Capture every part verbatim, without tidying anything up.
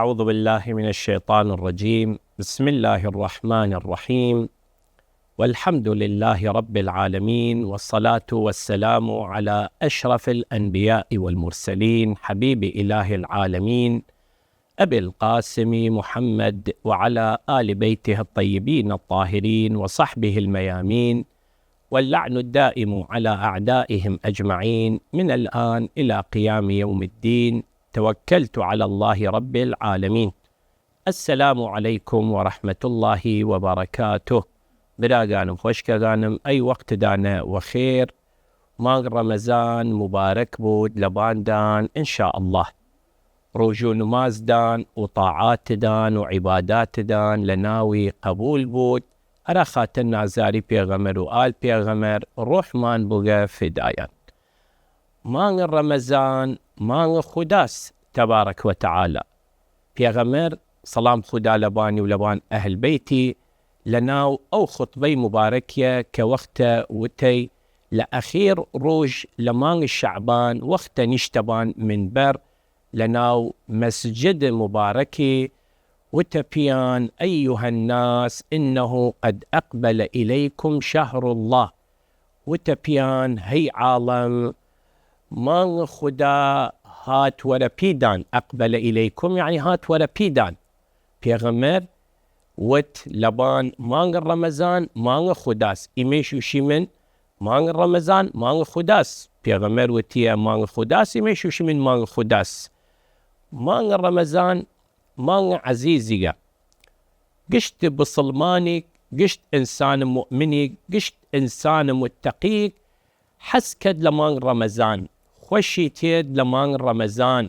أعوذ بالله من الشيطان الرجيم. بسم الله الرحمن الرحيم. والحمد لله رب العالمين، والصلاة والسلام على أشرف الأنبياء والمرسلين، حبيب إله العالمين، أبي القاسم محمد، وعلى آل بيته الطيبين الطاهرين، وصحبه الميامين، واللعن الدائم على أعدائهم أجمعين، من الآن إلى قيام يوم الدين. توكلت على الله رب العالمين. السلام عليكم ورحمة الله وبركاته. براگانم، خوەشکەگانم، ئەی وەختدانە وەخێر. مانگ ڕەمەزان مبارەک بوود لەباندان، ان شاء الله. ڕوژ و نمازدان و طاعاتدان و عیباداتدان لە ناوی قەبول بوود، ئەرا خاتر نازداری پێغەمەر و ئال پێغەمەر، ڕوحمان بوگە فدایان. مانگ ڕەمەزان مانگ خوداس، تبارک و تعالی. پێغەمەر، سەڵام خودا لەبانی و لەبان ئەهل بەیتی، لەناو ئەو خوتبەی مبارەکیە کە وەختە وتەی، لە ئەخیر ڕوژ لە مانگ شەعبان، وەختە نیشتەبان منبەر لەناو مەسجد مبارەکی، وتە پیان: أيها الناس، إنه قد أقبل إليكم شهر الله. وتە پیان: هەی عاڵەم، مانگ خودا هات وەرە پیدان. أقبل إليكم، یعنی هات وەرە پیدان. پێغەمەر وت لەبان مانگ ڕەمەزان مانگ خوداس، ئیمەیش وشیمن مانگ ڕەمەزان مانگ خوداس. پێغەمەر وتیە مانگ خوداس، ئیمەیش وشیمن مانگ خوداس. مانگ ڕەمەزان مانگ عەزیزیگە. گشت بسڵمانیگ، گشت ئنسان مؤمنیگ، گشت ئنسان متقیگ حەز کەد لە مانگ ڕەمەزان، خوەشی تێد لە مانگ ڕەمەزان،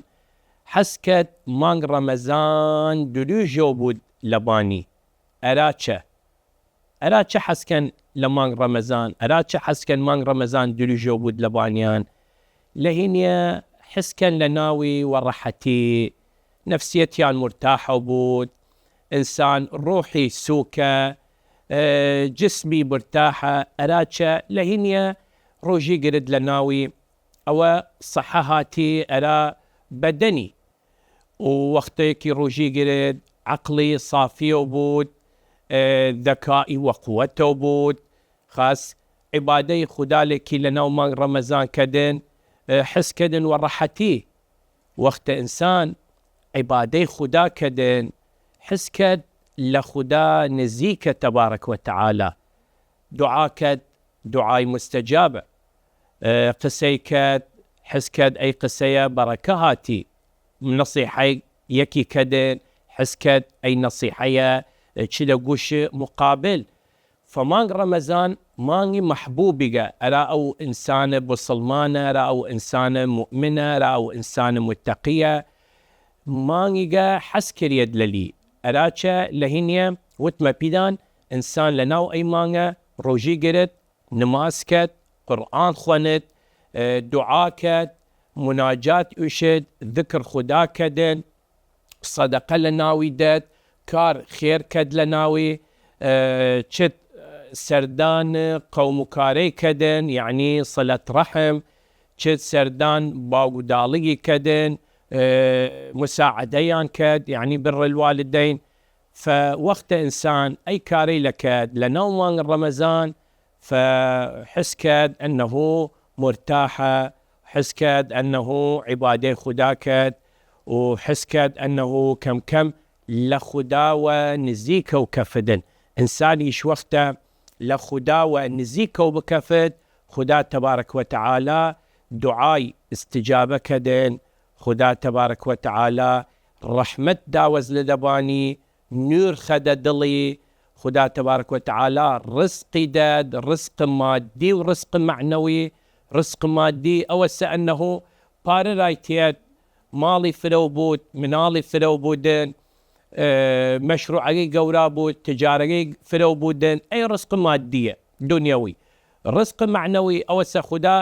حەز کەد مانگ ڕەمەزان درویژەو بوود لەبانی. ئەرا چە؟ ئەرا چە حەز کەن لە مانگ ڕەمەزان؟ ئەرا چە حەز کەن مانگ ڕەمەزان درویژەو بوود لەبانیان؟ لە هینیە حەز کەن لە ناوی وە ڕەحەتی، نەفسیەتیان مرتاحەو بوود، ئنسان ڕوحی سووکە، ئە، جسمی مرتاحە. ئەرا چە؟ لە هینیە ڕوژی گرد لە ناوی ئەوە سەحە هاتی ئەرا بەدەنی، و وەختەیەکی ڕوژی گرد عەقڵی سافیەو بوود، ئە، دەکائی وە قوەتەو بوود. خاس عیبادەی خودا لەکی لە ناو مانگ ڕەمەزان کەدن، ئە، حەز کەدن وە ڕەحەتی. وەختە ئنسان عیبادەی خودا کەدن، حەز کەد لە خودا نزیکە، تبارک و تعالی. دوعا کەد، دوعای مستجابە. ئە، قسەی کەد، حەز کەد ئەی قسەیە بەڕەکە هاتی. نەسیحەی یەکی کەدن، حەز کەد ئەی نەسیحەیە چ لە گوش مقابل. فمانگ ڕەمەزان مانگی مەحبوبیگە ئەرا ئەو ئنسانە بسڵمانە، ئەرا ئەو ئنسانە مؤمنە، ئەرا ئەو ئنسانە متقیە. مانگیگە حەز کریەد لەلی. ئەرا چە؟ لە هینیە وتمە پیدان، ئنسان لە ناو ئەی مانگە ڕوژی گرد، نماز کەد، قورئان خوەند، ئە، دوعا کەد، مناجات ئوشد، ذکر خودا کەدن، صدقە لە ناوی دەد، کار خێر کەد لە ناوی، ئە، چت سەردان قەوم و کارەی کەدن، یعنی صلة رحم، چت سەردان باوگ و داڵگی کەدن، ئە، مساعدەیان کەد، یعنی بر الوالدین. فوەختە ئنسان ئەی کارەیلە کەد لە ناو مانگ ڕەمەزان، فحس کەد ئەنه مرتاحە، حس کەد ئەنه عیبادەی خودا کەد، و حس کەد ئەنه کەم کەم لە خودا وە نزیکەو کەفدن. ئنسانیش وەختە لە خودا وە نزیکەو بکەفد، خودا تبارک و تعالی دوعای استجابە کەدن، خودا تبارک و تعالی ڕەحمەت داوەز لە دەبانی، نوور خەدە دڵی. خودا تبارک و تعالی ڕزقی دەد، ڕزق مادی و ڕزق مەعنەوی. ڕزق مادی ئەوەسە ئەنه پارە رای تێد، ماڵی فرەو بوود، مناڵی فرەو بوودن، ئە، مەشروعەگەی گەورا بوود، تجارەگەی فرەو بوودن، ئەی ڕزق مادیە، دنیەوی. ڕزق مەعنەوی ئەوەسە خودا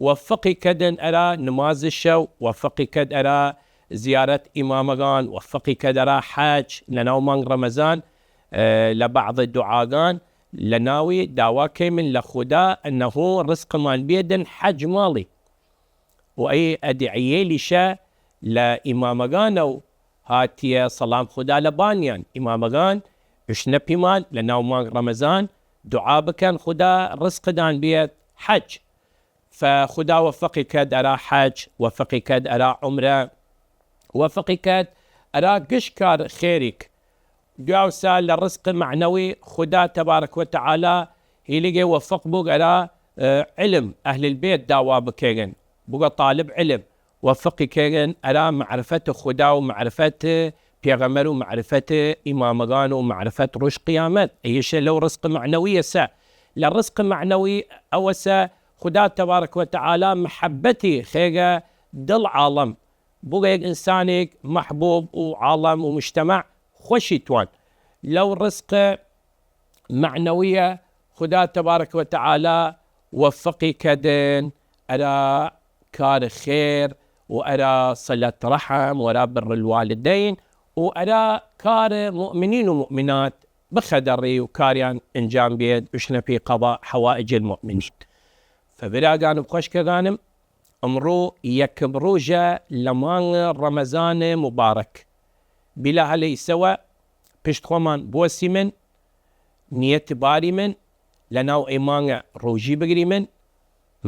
وەفقی کەدن ئەرا نماز شەو، وەفقی کەد ئەرا زیارەت ئیمامەگان، وەفقی کەد ئەرا حەج لە ناو مانگ ڕەمەزان، ئە، لە بعض دوعاگان لە ناوی داوا کەیمن لە خودا ئەنه ڕزقمان بیەدن حەج ماڵی. و ئەی ئەدعیەیلیشە لە ئیمامەگانەو هاتیە سەڵام خودا لە بانیان. ئیمامەگان ئوشنە پیمان لە ناو مانگ ڕەمەزان دوعا بکەن خودا ڕزقدان بیەت حەج. فە خودا وەفەقی کەد ئەرا حەج، وەفەقی کەد ئەرا عومرە، وەفەقی کەد ئەرا گشت کار خێریک. دویاوسا لە ڕزق مەعنەوی خودا تەبارەک وە تەعالا هیلیگێ وەفەق بووگ ئەرا، ئە، علم ئەهل البیت داوا بکەیگن، بووگە طالب علم، وەفەقی کەیگن ئەرا معرفەت خودا و معرفەت پێغەمەر و معرفەت ئیمامەگان و معرفەت ڕوژ قیامەت. ئەیشە لەو ڕزق مەعنەویەسە. لە ڕزق مەعنەوی ئەوەسە خودا تەبارەک وە تەعالا محەبەتی خێگە دڵ عاڵەم، بووگە یەک ئنسانێک مەحبوب و عاڵەم و مجتمع خوەشی توان. لەو ڕزق مەعنەویە خودا تەبارەک وە تەعالا وەفەقی کەدن ئەرا کار خێر و ئەرا صلة رحم و ئەرا بر الوالدین و ئەرا کار مؤمنین و مؤمنات بخەدە ڕی و کاریان ئەنجام بێد، بشنە پی قضا حوائج المؤمنین. فە براگانم خوەشکەگانم، ئمڕوو یەکم ڕوژە لە مانگ ڕەمەزان مبارەک. بیلا هەلە ئیسەوە پشت خوەمان بوەسیمن، نیەت باریمن، لە ناو ئەی مانگە ڕوژی بگریمن،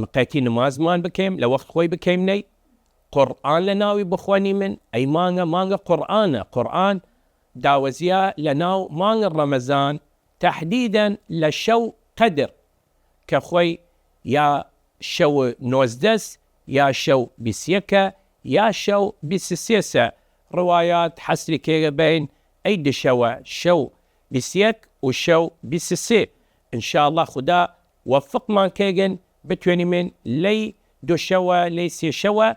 مقەتی نمازمان بکەیم، لە وەخت خوەی بکەیمنەی، قورئان لە ناوی بخوەنیمن، ئەی مانگە مانگە قورئانە، قورئان داوەزیا لە ناو مانگ ڕەمەزان، تەحدیدەن لە شەو قەدر، کە خوەی یا شەو نۆزدەس، یا شەو بیس یەکە، یا شەو بیس سێسە. ڕوایات حەسری کێگە بەین ئەی دشەوە شەو بیس یەک و شەو بیس سێ. انشاءالله خودا وەفقمان کەیگن بتوێنیمن لەی دوشەوە، لەی سێشەوە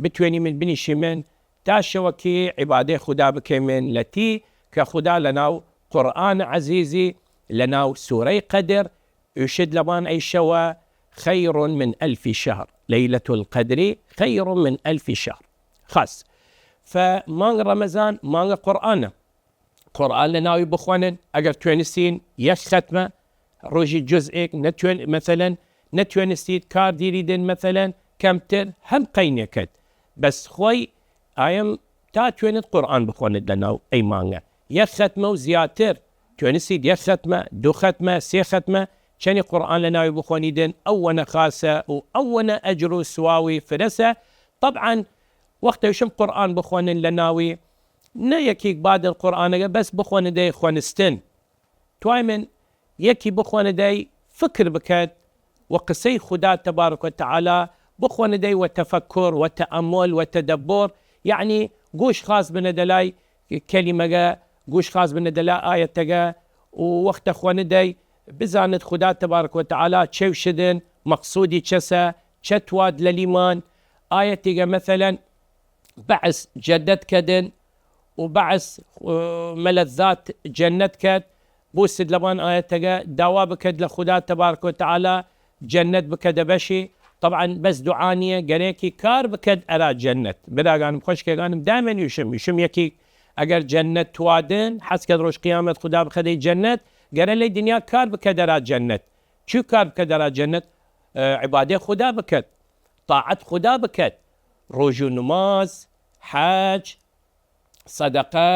بتوێنیمن بنیشیمن تا شەوەکی عیبادەی خودا بکەیمن لەتی، کە خودا لە ناو قورئان عەزیزی، لە ناو سورەی قەدر، ئوشت لەبان ئەی شەوە: «خیر من الف شهر»، لەیلەت القەدری خیر من الف شهر. خاس فە مانگ ڕەمەزان مانگە قورئانە. قورئان لە ناوی بخوەنن، ئەگەر توێنستین یەک خەتمە، ڕوژی جزئێک نەتوێن-، مەسەلەن نەتوێنستید کار دیریدن، مەسەلەن کەمتر هەم قەینێکەد، بەس خوەی ئایم تا توێنت قورئان بخوەنت لە ناو ئەی مانگە. یەک خەتمە و زیاتر، توێنستید یەک خەتمە، دو خەتمە، سێ خەتمە، چەنی قورئان لە ناوی بخوەنیدن، ئەو وەنە خاسە و ئەو وەنە ئەجر و سواوی فرەسە. طبعاً وەختە شم قورئان بخوەنن لە ناوی، نە یەکیک بادن قورئانەگە بەس بخوەنە دەی خوەنستن. توایمن یەکی بخوەنە دەی فکر بکەد و قسەی خودا تبارک و تعالی بخوەنە دەی وە تفکر و تأمل و تدبر، یعنی گوش خاس بنە دەلای کەلیمەگە، گوش خاس بنە دەلا ئایەتەگە و وەختە خوەنە دەی بزانت خودا تبارک و تعالی چەو شدن، مقصودی چەسە، چە تواد لەلیمان. ئایەتیگە مەسەلەن بەعس جەنەت کەدن و بەعس، ئە، مەلەزات جەنەت کەد. بوسد لەبان ئایەتەگە داوا بکەد لە خودا تبارک و تعالی جەنەت بکەدە بەشی. طبعاً بەس دوعا نیە، گەرەکی کار بکەد ئەرا جەنەت. براگانم خوەشکەگانم دامێن یوشم، یوشم یەکی ئەگەر جەنەت توادن، حەز کەد ڕوژ قیامەت خودا بخەدەی جەنەت، گەرە لەی دنیا کار بکەد ئەرا جەنەت. چی کار بکەد ئەرا جەنەت؟ ئە، عیبادەی خودا بکەد، طاعەت خودا بکەد، ڕوژ و نماز، حەج، صدقە،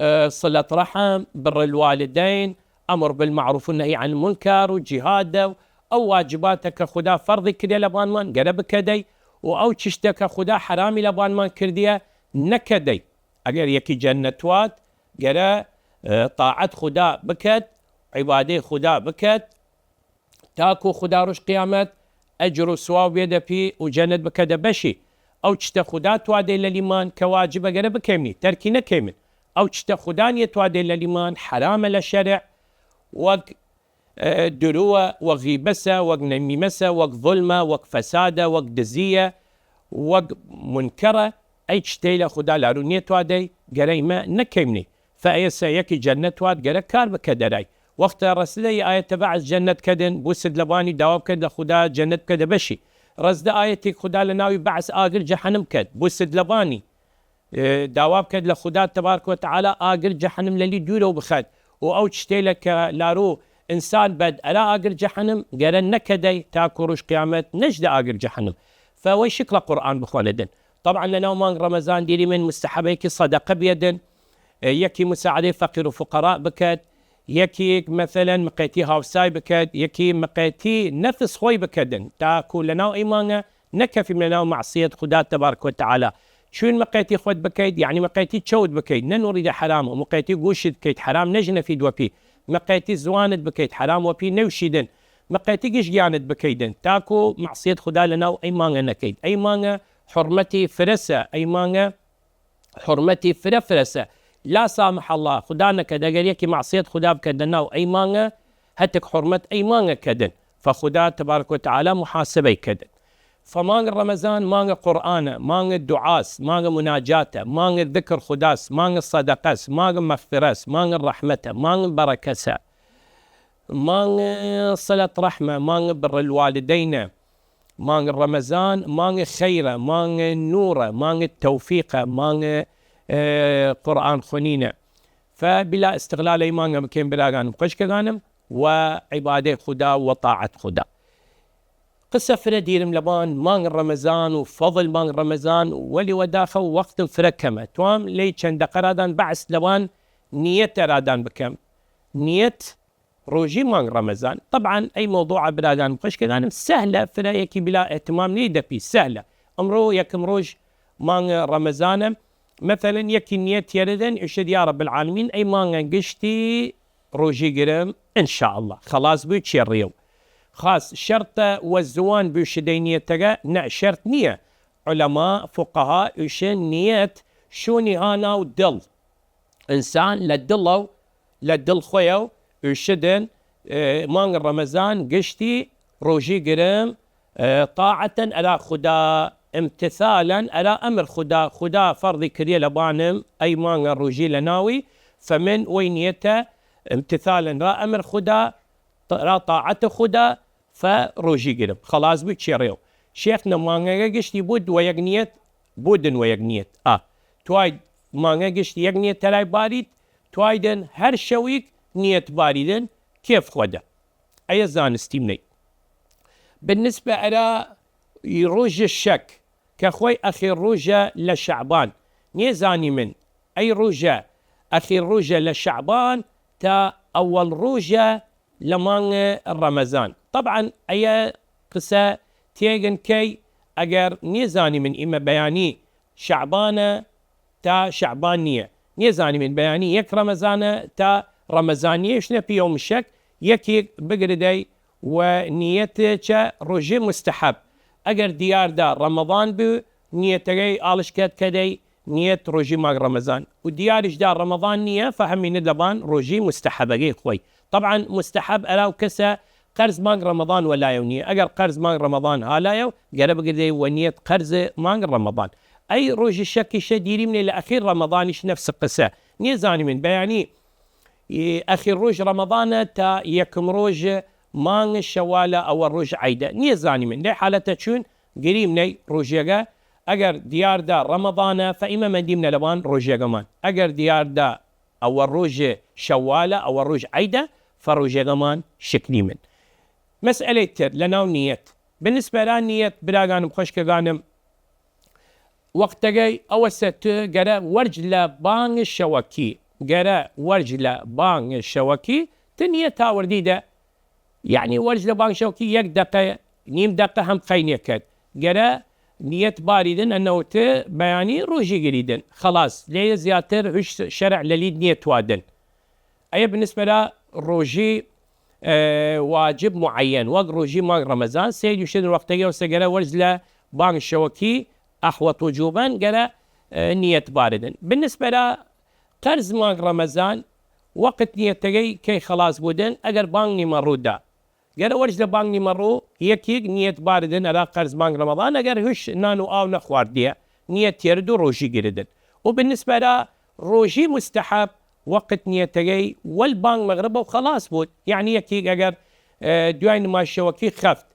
ئە، صلة رحم، بر الوالدین، امر بالمعروف و نهی عن المنکر و جهاد و ئەو واجباتە کە خودا فەرضی کردیە لەبانمان گەرە بکەدەی و ئەو چشتە کە خودا حەرامی لەبانمان کردیە نەکەدەی. ئەگەر یەکی جەنەت وات گەرە، ئە، طاعەت خودا بکەد، عیبادەی خودا بکەد، تاکو خودا ڕوژ قیامەت ئەجر و سواو بێدە پی و جەنەت بکەدە بەشی. ئەو چتە خودا توادەی لەلیمان کە واجبە گەرە بکەیمنی، تەرکی نەکەیمن. ئەو چتە خودا نیە توادەی لەلیمان حەرامە لە شەرع، وەک، ئە، دروە، وەک غیبەسە، وەک نەمیمەسە، وەک ظلمە، وەک فەسادە، وەک دزیە، وەک منکەرە. ئەی چتەیلە خودا لارو نیە توادەی گەرەیمە نەکەیمنی. فە ئێسە یەکی جەنەت وات گەرە کار بکەدەرای. وەختە ڕەسدە ئی ئایەتە بەعس جەنەت کەدن، بوسد لەبانی داوا بکەد لە خودا جەنەت بکەدە بەشی. ڕەسدە ئایەتیک خودا لە ناوی بەعس ئاگر جەحەنم کەد، بوسد لەبانی، ئێ، داوا بکەد لە خودا تبارک و تعالی ئاگر جەحەنم لەلی دوورەو بخەد و ئەو چتەیلە کە لارو ئنسان بەد ئەرا ئاگر جەحەنم گەرە نەکەدەی تاکو ڕوژ قیامەت نەشدە ئاگر جەحەنم. فەوەی شکڵە قورئان بخوەنەدن. طبعا لەناو مانگ ڕەمەزان دیریمن مستەحەبە یەکی سەدەقە بیەدن، یەکی مساعدەی فەقیر و فقەڕا بکەد، یەکیگ مەسەلەن مقەیتی هاوسای بکەد، یەکی مقەیتی نەفس خوەی بکەدن، تاکو لەناو ئەی مانگە نەکەفیم لەناو مەعسیەت خودا تەبارک و تعالی. چوین مقەیتی خوەد بکەید، یعنی مقەیتی چەود بکەید، نەنوڕیدە حەرام، و مقەیتی گووشت بکەید، حەرام نەژنەفید وەپی، مقەیتی زوانت بکەید، حەرام وەپی نەوشیدن، مقەیتی گشت گیانت بکەیدن، تاکو مەعسیەت خودا لەناو ئەی مانگە نەکەید. ئەی مانگە حرمەتی فرەسە، ئەی مانگە حرمەتی فرە فرەسە. لا سامح الله، خودا نەکەد، ئەگەر یەکی مەعسیەت خودا بکەد لەناو ئەی مانگە، هەتک حرمەت ئەی مانگە کەدن، فە خودا تبارک و تعالی محاسبەی کەدن. فە مانگ ڕەمەزان مانگ قورئانە، مانگ دوعاس، مانگ مناجاتە، مانگ ذکر خوداس، مانگ صدقەس، مانگ مەغفرەس، مانگ ڕەحمەتە، مانگ بەڕەکەسە، مانگ صلة ڕەحمە، مانگ بر الوالدینە، مانگ ڕەمەزان مانگ خەیرە، مانگ نوڕە، مانگ تەوفیقە، مانگ، ئێ، قورئان خونینە. فە بلا استغلال ئەی مانگە بکەیم براگانم خوەشکەگانم و عیبادەی خودا و طاعەت خودا. قسە فرە دیرم لەبان مانگ ڕەمەزان و فەضل مانگ ڕەمەزان، وەلی وەداخەو وەختم فرە کەمە، توام لەی چەن دەقە رادان بەعس لەبان نیەتە رادان بکەم. نیەت ڕوژی مانگ ڕەمەزان. طبعا ئەی مەوضوعە براگانم خوەشکەگانم سەهلە، فرە یەکی بلا ئهتمام نیەیدە پی، سەهلە. ئمڕوو یەکم ڕوژ مانگ ڕەمەزانە، مەسەلەن یەکی نیەت تیەردن ئیشد یا رب العالمین ئەی مانگە گشتی ڕوژی گرم ان شاء الله، خەڵاس بوی چێڕیەو. خاس شەرتە وە زوان بویشدەی نیەتەگە؟ نە، شەرت نیە. علما، فقها ئیشن نیەت شونی ها ناو دڵ، ئنسان لە دڵەو، لە دڵ خوەیەو ئویشدن، ئێ، مانگ ڕەمەزان گشتی ڕوژی گرم، ئێ، طاعەتەن ئەرا خودا، امتثالەن ئەرا ئەمر خودا، خودا فەرضی کریە لەبانم ئەی مانگە ڕوژی لەناوی، فمن وەی نیەتە امتثالەن ئەرا ئەمر خودا، ئەرا طاعەت خودا، فە ڕوژی گرم. خەڵاس بوی چێڕێو. شێخ نە مانگەگە گشتی بود وە یەک نیەت، بودن وە یەک نیەت. ئا. تواید مانگە گشتی یەک نیەت تەلای بارید، تواید هەر شەویک نیەت باریدن، کێف خوەدە. ئەیە زانستیم نەی. بالنسبە ئەرا ڕوژ شەک، کە خوەی ئەخیر ڕوژە لە شەعبان، نیەزانیمن ئەی ڕوژە ئەخیر ڕوژە لە شەعبان تا ئەوەڵ ڕوژە لە مانگ ڕەمەزان. طبعا ئەیە قسە تێگن کەی، ئەگەر نیەزانیمن ئیمە بەیانی شەعبانە تا شەعبان نیە، نیەزانیمن بەیانی یەک ڕەمەزانە تا ڕەمەزان نیە، ئیشنە پیەو مشەک یەکیگ بگردەی و نیەت چە ڕوژی مستەحەب. ئەگەر دیاردا ڕەمەزان بو، نیەتەگەی ئاڵشکەت کەدەی نیەت ڕوژی مانگ ڕەمەزان، و دیاریشدا ڕەمەزان نیە، فەهەمینە لەبان ڕوژی مستەحەبەگەی خوەی. طبعا مستەحەب ئەراو کەسە قەرز مانگ ڕەمەزان وەلایەو نیە. ئەگەر قەرز مانگ ڕەمەزان هالایەو، گەرە بگردەی وە نیەت قەرز مانگ ڕەمەزان. ئەی ڕوژی شەکیشە دیریمنەی لە ئەخیر ڕەمەزانیش نەفس قسە. نیەزانیمن بەیانی ئەخیر ڕوژ ڕەمەزانە تا یەکم ڕوژ مانگ شەوالە ئەوە ڕوژ عەیدە. نیەزانیمن لەی حالەتە چوون گریمنەی ڕوژیەگە، ئەگەر دیاردا ڕەمەزانە فە ئیمە مەندیمنە لەبان ڕوژیەگەمان، ئەگەر دیاردا ئەوە ڕوژ شەوالە ئەوە ڕوژ عەیدە فە ڕوژیەگەمان شکنیمن. مەسئلەی تر لەناو نیەت. بالنسبە ئەرا نیەت براگانم خوەشکەگانم، وەختەگەی ئەوەسە ت گەرە وەرج لە بانگ شەوەکی، گەرە وەرج لە بانگ شەوەکی ت نیەت تاوردیدە، یەعنی وەرج لە بانگ شەوەکی یەک دەقە، نیم دەقە هەم قەینێ کەد، گەرە نیەت باریدن ئەنەو ت بەیانی ڕوژی گریدن، خەڵاس لەیە زیاتر هویچ شەرع لەلید نیەتوادن. ئەیە بالنسبە لە ڕوژی، ئێ، واجب معەیەن، وەک ڕوژی مانگ ڕەمەزان، سەید یوشێدن وەختەگەی ئەوسە گەرە وەرز لە بانگ شەوەکی ئەحوەت وجوبەن گەرە، ئێ، نیەت باردن. بالنسبە لە قەرز مانگ ڕەمەزان، وەقت نیەتەگەی کەی خەڵاس بودن، ئەگەر بانگ نیمەڕوو دا، گەرە وەرج لە بانگ نیمەڕوو یەکیگ نیەت باردن ئەرا قەرز مانگ ڕەمەزان، ئەگەر هویچ نان و ئاو نەخواردیە، نیەت تیەرد و ڕوژی گردن. و بالنسبە لە ڕوژی مستەحەب، وەقت نیەتەگەی وەل بانگ مەغربەو خەڵاس بود. یەعنی یەکیگ ئەگەر، ئێ، دویای نماز شەوەکی خەفت،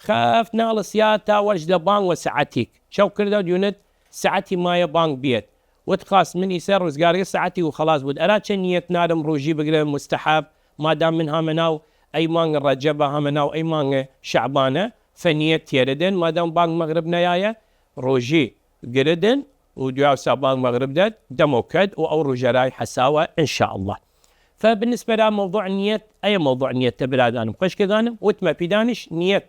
خەفت ناڵسیا تا وەرج لە بانگ وە ساعەتیگ چەو کردەو دیونت ساعەتی مایە بانگ بیەت، وت خاس من ئیسە ڕزگارگە ساعەتی و خەڵاس بود. ئەرا چە نیەت نارم ڕوژی بگرم مستەحەب، مادام من هامە ناو ئەی مانگ ڕەجەبە، هامە ناو ئەی مانگ شەعبانە، فە نیەت تیەردن، مادام بانگ مەغرب نەیایە، ڕوژی گردن و دویاوسا بانگ مەغرب دەد دەمەو کەد و ئەو رووژەرای حەساوە ان شاء اللە. فە بالنسبە لە مەوضوع نیەت، ئەیە مەوضوع نیەتە براگانم خوەشکەگانم، وتمە پیدانش نیەت،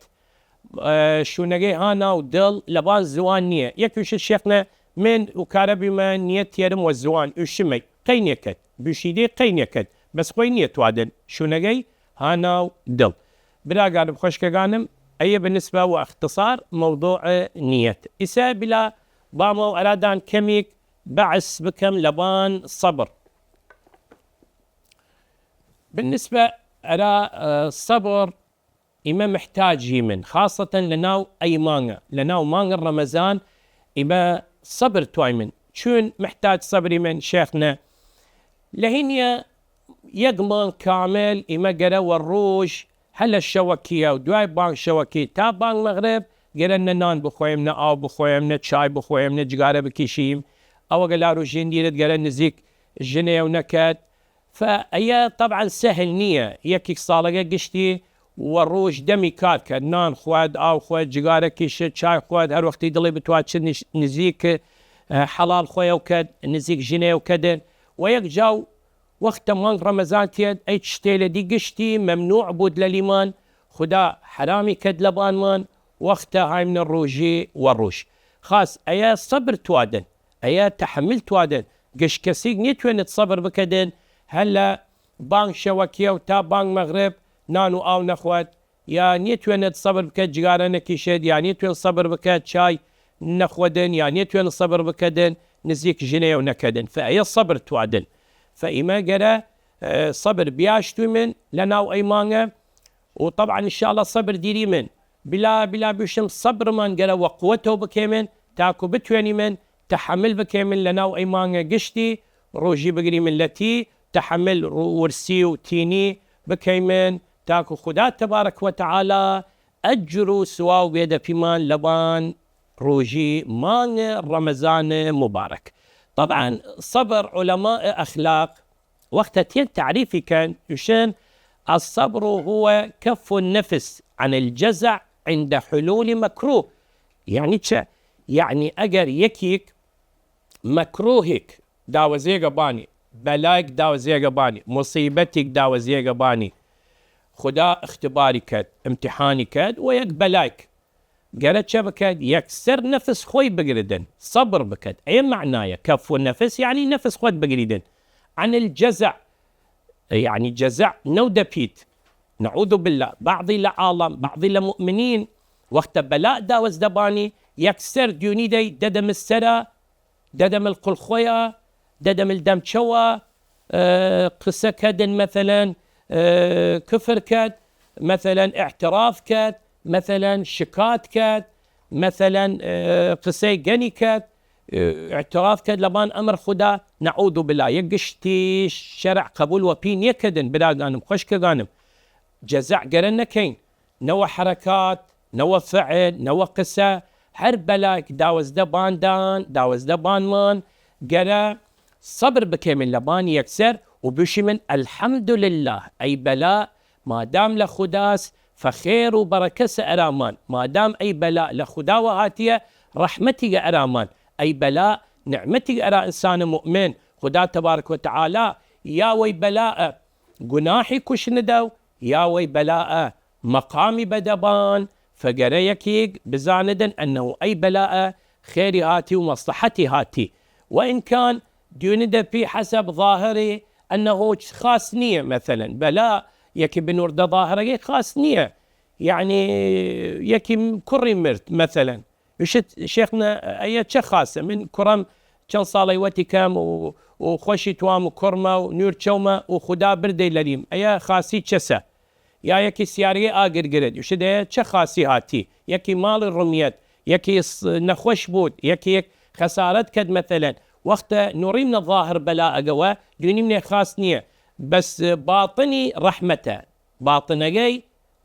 ئە، شوونەگەی هانا و دڵ لەبان زوان نییە. یەک وشت شێخنە من و کارە بیمە نیەت تێرم وە زوان، وشمەی قەی نێکەد، بوشیدەی قەی نێکەد، بەس خوەی نیەت وادن، شوونەگەی هانا و دڵ. براگانم خوەشکەگانم، ئەیە بالنسبە وە اختصار مەوضوع نیەت. ئیسە بلا بامەو ئەرادان کەمیک بەعس بکەم لەبان سەبر. بالنسبە ئەرا، ئە، سەبر، ئیمە محتاجیمن، خاصەتەن لە ناو ئەی مانگە، لە ناو مانگە ڕەمەزان ئیمە سەبر توایمن. چون محتاج سەبریمن شێخنە؟ لە هینیە یەک مانگ کامل ئیمە گەرە وە ڕوژ هەلە شەوەکیە و دوای بانگ شەوەکی تا بانگ مەغرب گەرە نە نان بخوەیم، نە ئاو بخوەیم، نە چای بخوەیم، نە جگارە بکیشیم. ئەوەگە لا روژین دیرت گەرە نزیک ژنێو نەکەد. فە ئەیە طبعا سەهل نییە یەکیک ساڵەگە گشتی وە ڕوژ دەمی کار کەد، نان خوەد، ئاو خوەد، جگارە کیشت، چای خوەد، هەر وەختی دڵی بتواد چ نش-، نزیک، ئە، حەڵال خوەیەو کەد، نزیک ژنێو کەدن. و یەک جاو وەختە مانگ ڕەمەزان تیەد، ئەی چشتێلە دی گشتی مەمنوع بوود لەلیمان، خودا حەرامی کەد لەبانمان، وەختە هایمنە ڕوژی وە ڕوژ. خاس ئەیە سەبر توادن، ئەیە تەحەمل توادن. گشت کەسیگ نیەتوێنێد سەبر بکەدن هەر لە بانگ شەوەکیە و تا بانگ مەغرب نان و ئاو نەخوەد، یا نیەتوێنێد سەبر بکەد جگارە نەکیشێد، یا نیەتوێن سەبر بکەد چای نەخوەدن، یا نیەتوێن سەبر بکەدن نزیک ژنێو نەکەدن. فە ئەیە سەبر توادن. فە ئیمە گەرە، ئە، سەبر بیاشتویمن لە ناو ئەی مانگە، و طبعا ان شاء اللە سەبر دیریمن. بلا، بلا بشم سەبرمان گەرە وە قوەتەو بکەیمن تاکو بتوێنیمن تەحەمل بکەیمن لە ناو ئەی مانگە گشتی ڕوژی بگریمن لەتی تەحەمل ڕو-، ورسی و تینی بکەیمن تاکو خودا تبارک و تعالی ئەجر و سواو بێدە پیمان لەبان ڕوژی مانگ ڕەمەزان مبارک. طبعا سەبر علماء اخلاق وەختە تیەن تعریفی کەن، یوشن: الصبر هو كف النفس عن الجزع عند حلول مكروه. یعنی چە؟ یعنی ئەگەر یەکیک مەکروهیک داوەزێگە بانی، بەلایک داوەزێگە بانی، مصیبەتیک داوەزێگە بانی، خودا اختباری کەد، امتحانی کەد، و یەک بەلایک گەرە چە بکەد؟ یەکسەر نەفس خوەی بگردن، سەبر بکەد. ئەیە مەعنایە کەف و نەفس، یعنی نەفس خوەد بگریدن. عن الجزع، یعنی جزع نەو دەپیت. نعوذ بالله. بعضی لە عاڵەم، بعضی لە مؤمنین، وەختە بەلا داوەز دەبانی، یەکسەر دیونی دەی دەدەمە سەرە، دەدەمل قڵ خوەیە، دەدەمل دەمچەوە، ئە، قسە کەدن، مەسەلەن، ئە، کفر کەد، مەسەلەن، ئعتراف کەد، مەسەلەن، شکات کەد، مەسەلەن، ئە، قسەی گەنی کەد، ئە، ئعتراف کەد لەبان ئەمر خودا، نعوذ بالله، یە گشتی شەرع قەبول وەپی نیەکەدن، براگانم، خوەشکەگانم. جەزع گەرە نەکەین، نەوە حەرەکات، نەوە فعل، نەوە قسە، هەر بەلاک داوەزدە باندان، داوەزدە بانمان، گەرە سەبر بکەیمن لەبان یەکسەر و بشیمن: الحمد لله، ئەی بەلا مادام لە خوداس، فە خێر و بەڕەکەسە ئەرامان، مادام ئەی بەلا لە خوداوە هاتیە، ڕەحمەتیگە ئەرامان، ئەی بەلا نعمەتیگ ئەرا ئنسان مؤمن، خودا تبارک و تعالی یا وەی بەلاە گوناحی کوشندە و یا وەی بەلاە مەقامی بەدەبان، فەگەرە یەکیگ بزانەدن ئەنەو ئەی بەلاە خێری هاتی و مەسڵەحەتی هاتی. و ئن کان دیونیدە پی حەسەب ظاهری ئەنەو خاس نییە، مەسەلەن، بەلا یەکی بنوردە ظاهرەگەی خاس نییە، یەعنی، یەکی کوڕی مرد، مەسەلەن، وشت: شێخنە، ئەیە چە خاسە؟ من کوڕەم چەن ساڵەی وەتی کەم و، و خوەشی توام و کوڕمە و نوور چەومە و خودا بردەی لەلیم. ئەیە خاسی چەسە؟ یا یەکی سیارەی ئاگر گرد، وشت: ئەیە چە خاسی هاتی؟ یەکی ماڵی ڕمیەت، یەکی س-، نەخوەش بوود، یەکی خەسارەت کەد مەتەلەن. وەختە نوڕیمنە ظاهر بەلا ئەگەوە، دوینیمنێ خاس نییە. بەس باطنی ڕەحمەتە. باطنەگەی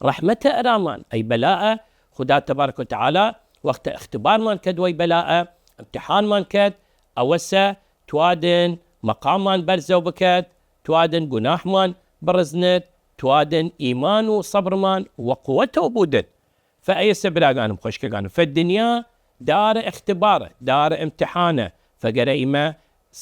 ڕەحمەتە ئەرامان، ئەی بەلاە خودا تبارک و تعالی وەختە اختبارمان کەد وەی بەلاە، امتحانمان کەد، ئەوەسە توادن مەقاممان بەرزەو بکەد، توادن گوناحمان بڕزنێد، توادن ئیمان و سەبرمان وە قوەتەو بودن. فە ئەیەسە براگانم خوەشکەگانم، فە دنیا دارە ئختبارە، دارە ئمتحانە، فگەرە ئیمە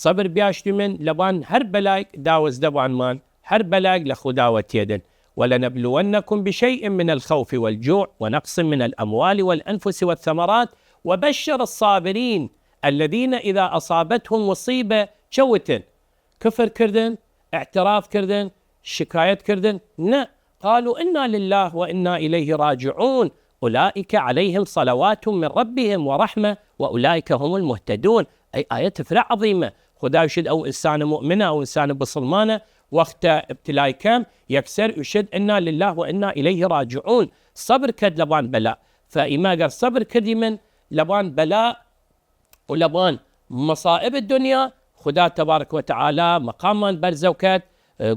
سەبر بیاشتویمن لەبان هەر بەلایگ داوەزدە بانمان، هەر بەلایگ لە خوداوە تیەێدن. ولنبلونكم بشيء من الخوف والجوع ونقص من الأموال والأنفس والثمرات وبشر الصابرين الذين إذا أصابتهم مصيبة، چە وتن؟ کفر کردن، اعتراف کردن، شکایەت کردن؟ نە. قالوا إنا لله وإنا إليه راجعون. أولئك عليهم صلوات من ربهم ورحمة وأولئك هم المهتدون. ئەی ئایەت فرە عەظیمە. خودا ئوشید ئەو ئنسانە مؤمنە، ئەو ئنسانە بسڵمانە، وەختە ئبتلای کەم، یەکسەر ئوشید إنا لله وإنا إليه راجعون. سەبر کەد لەبان بەلا. فە ئیمە گەر سەبر کردیمن لەبان بەلا، و لەبان مەسائب دنیا، خودا تبارک و تعالی مقاممان بەرزەو کەد،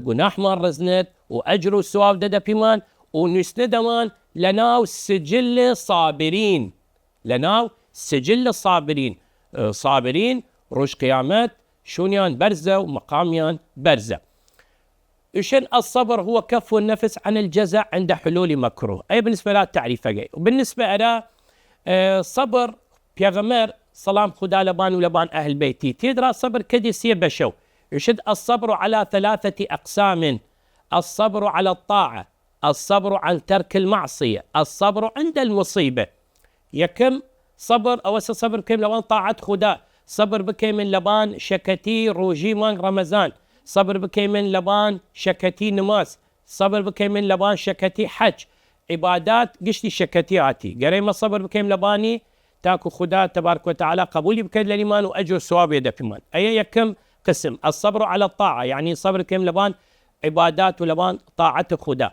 گوناحمان رزنێد و ئەجر و سواو دەدە پیمان و نویسنە دەمان لەناو سجل صابرین، لەناو سجل صابرین. صابرین روژ قیامەت شونیان بەرزە و مقامیان بەرزە. ئوشن: الصبر هو كف النفس عن الجزع عند حلول مكروه. ئەی بالنسبە لە تعریفەگەی. و بالنسبە ئەرا، ئە، سەبر، پیغەمبەر سلام خودا لەبان و لەبان ئەهل بیتی تیەێد ئەرا سەبر کەێدی سێ بەشەو. ئوشن: الصبر على ثلاثة أقسام: الصبر على الطاعة، الصبر عن ترك المعصية، الصبر عند المصيبة. یەکم سەبر، ئەوەسە سەبر بکەیم لەبان تاعەت خودا، سەبر بکەیمن لەبان شەکەتی روژی مانگ رەمەزان، سەبر بکەیمن لەبان شەکەتی نماز، سەبر بکەیمن لەبان شەکەتی حەج، عبادات گشتی شەکەتی هاتی، گەرە ئیمە سەبر بکەیم لەبانی تاکو خودا تبارک و تعالی قبولی بکەێد لەلیمان و ئەجر و سوابێ دەپیمان. ئەیە یەکم قسم، الصبر على الطاعة، یعنی سەبر بکەیم لەبان عبادات و لەبان تاعەت خودا.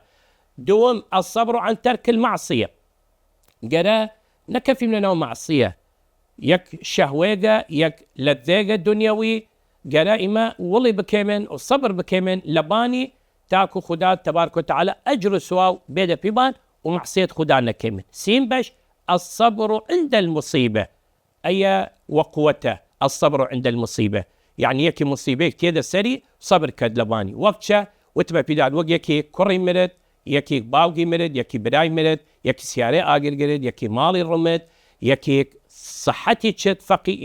دوم، الصبر عن ترك المعصية، گەرە نەکەفیم لەناو مەعسیە، یەک شەهوەیگە، یەک لەذێگە دنیەوی، گەرە ئیمە وڵی بکەیمن و سەبر بکەیمن لەبانی تاکو خودا تبارک و تعالی ئەجر و سواو بێدە پیمان و مەعسیەت خودا نەکەیمن. سیم بەش، الصبر عند المصيبة، ئەیە وە قوەتە، الصبر عند المصيبة، یعنی یەکی مصیبەیگ تیەێدە سەری، سەبر کەد لەبانی. وەک چە؟ وتمە پیدان، وەک یەکی کوڕی مرد، یەکیگ باوگی مرد، یەکی برای مرد، یەکی سیارەی ئاگر گرد، یەکی ماڵی ڕمد، یەکیگ سەحەتی چد فەقی-،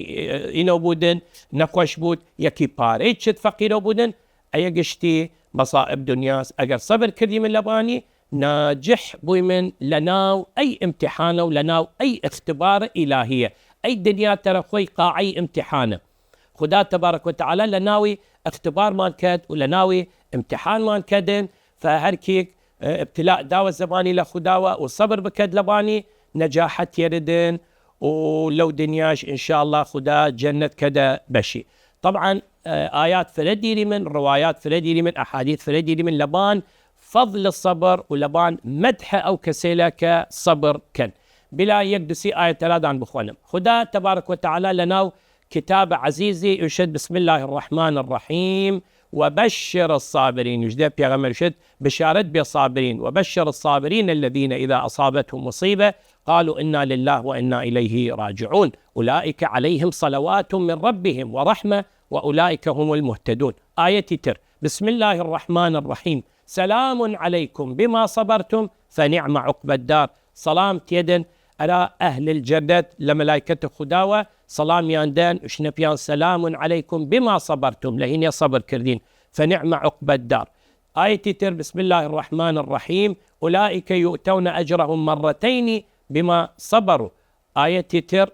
ئینەو بودن، نەخوەش بود، یەکی پارەی چد فەقیرەو بودن. ئەیە گشتی مەسائب دنیاس. ئەگەر سەبر کردیمن لەبانی، ناجح بویمن لەناو ئەی ئمتحانە و لەناو ئەی ئختبار ئیلاهیە. ئەی دنیا تەرە خوەی قاعەی ئمتحانە. خودا تبارک و تعالی لەناوی ئختبارمان کەد و لەناوی ئمتحانمان کەدن. فە هەرکیگ، ئە، ئبتلا داوەزە بانی لە خوداوە و سەبر بکەد لەبانی، نەجاحەت تیەێدن و لەو دنیاش ان شاء الله خودا جەنەت کەدە بەشی. طبعا، ئە، ئایات فرە دیریمن، روایات فرە دیریمن، ئەحادیث فرە دیریمن لەبان فضل سەبر و لەبان مەدح ئەو کەسەیلە کە سەبر کەن. بلا یەک دو سی ئایەت تەرا دان بخوەنم. خودا تبارک و تعالی لەناو کتاب عزیزی ئوشێد: بسم الله الرحمن الرحيم وبشر الصابرين. ئوشێد پیغەمبەر ئوشێد بشارەت بێ صابرین. وبشر الصابرين الذين إذا أصابتهم مصيبة قالوا إنا لله وإنا إليه راجعون أولئك عليهم صلوات من ربهم ورحمة وأولئك هم المهتدون. ئایەتی تر: بسم الله الرحمن الرحيم سلام عليكم بما صبرتم فنعم عقبى الدار. سلام تیەێدن ئەرا ئەهل الجنة لە مەلایکەت خوداوە، سلامیان دەن، ئوشنە پیان: سلام عليكم بما صبرتم، لە هینێ سەبر کردین، فنعم عقبى الدار. ئایەتی تر: بسم الله الرحمن الرحيم أولئك يؤتون أجرهم مرتين بما صبروا. ئایەتی تر: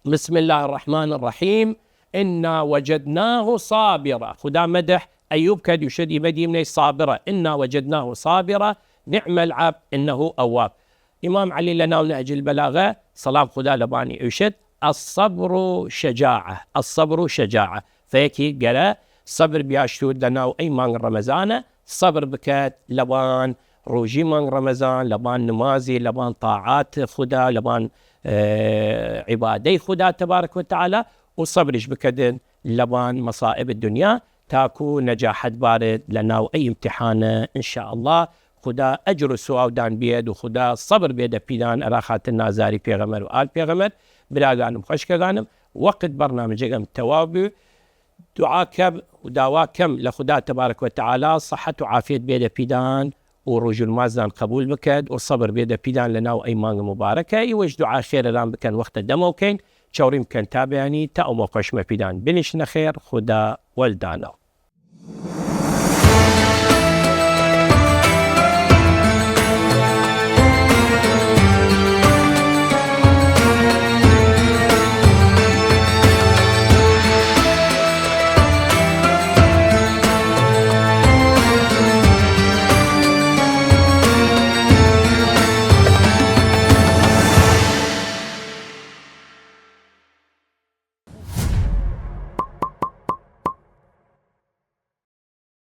بسم الله الرحمن الرحيم إنا وجدناه صابرا. خودا مەدح ئەیوب کەد، ئوشێد ئیمە دیمنەی صابرە. إنا وجدناه صابرا نعم العبد إنه أواب. ئیمام عەلی لەناو نهج البلاغە، سلام خودا لەبانی، ئوشێد: الصبر شجاعة، الصبر شجاعة. فە یەکی گەرە سەبر بیاشتوود لەناو ئەی مانگ رەمەزانە، سەبر بکەد لەبان روژی مانگ رەمەزان، لەبان نمازی، لەبان تاعات خودا، لەبان، ئە، عبادەی خودا تبارک و تعالی، و سەبریش بکەێد لەبان مەسائب دنیا، تاکو نەجاحەت بارێد لەناو ئەی ئمتحانە. ان شاء الله خودا ئەجر و سواودان بیەێد و خودا سەبر بێدە پیدان ئەرا خاتر نازاری پیغەمبەر و ئال پیغەمبەر. براگانم، خوەشکەگانم، وەقت بەرنامەجەگەم تەواو بوی. دوعا کەم و داوا کەم لە خودا تبارک و تعالی صحت و عافیەت بێدە پیدان و رووژ و نمازدان قەبوول بکەێد و سەبر بێدە پیدان لە ناو ئەی مانگ موبارەکە. ئیوەیش دوعا خێرەران بکەن وەختە دەمەو کەین. چەوڕیم بکەن تا بەیانی، تا ئەو مەوقەش مە پیدان بنیشنە خێر، خودا وەلدانەو.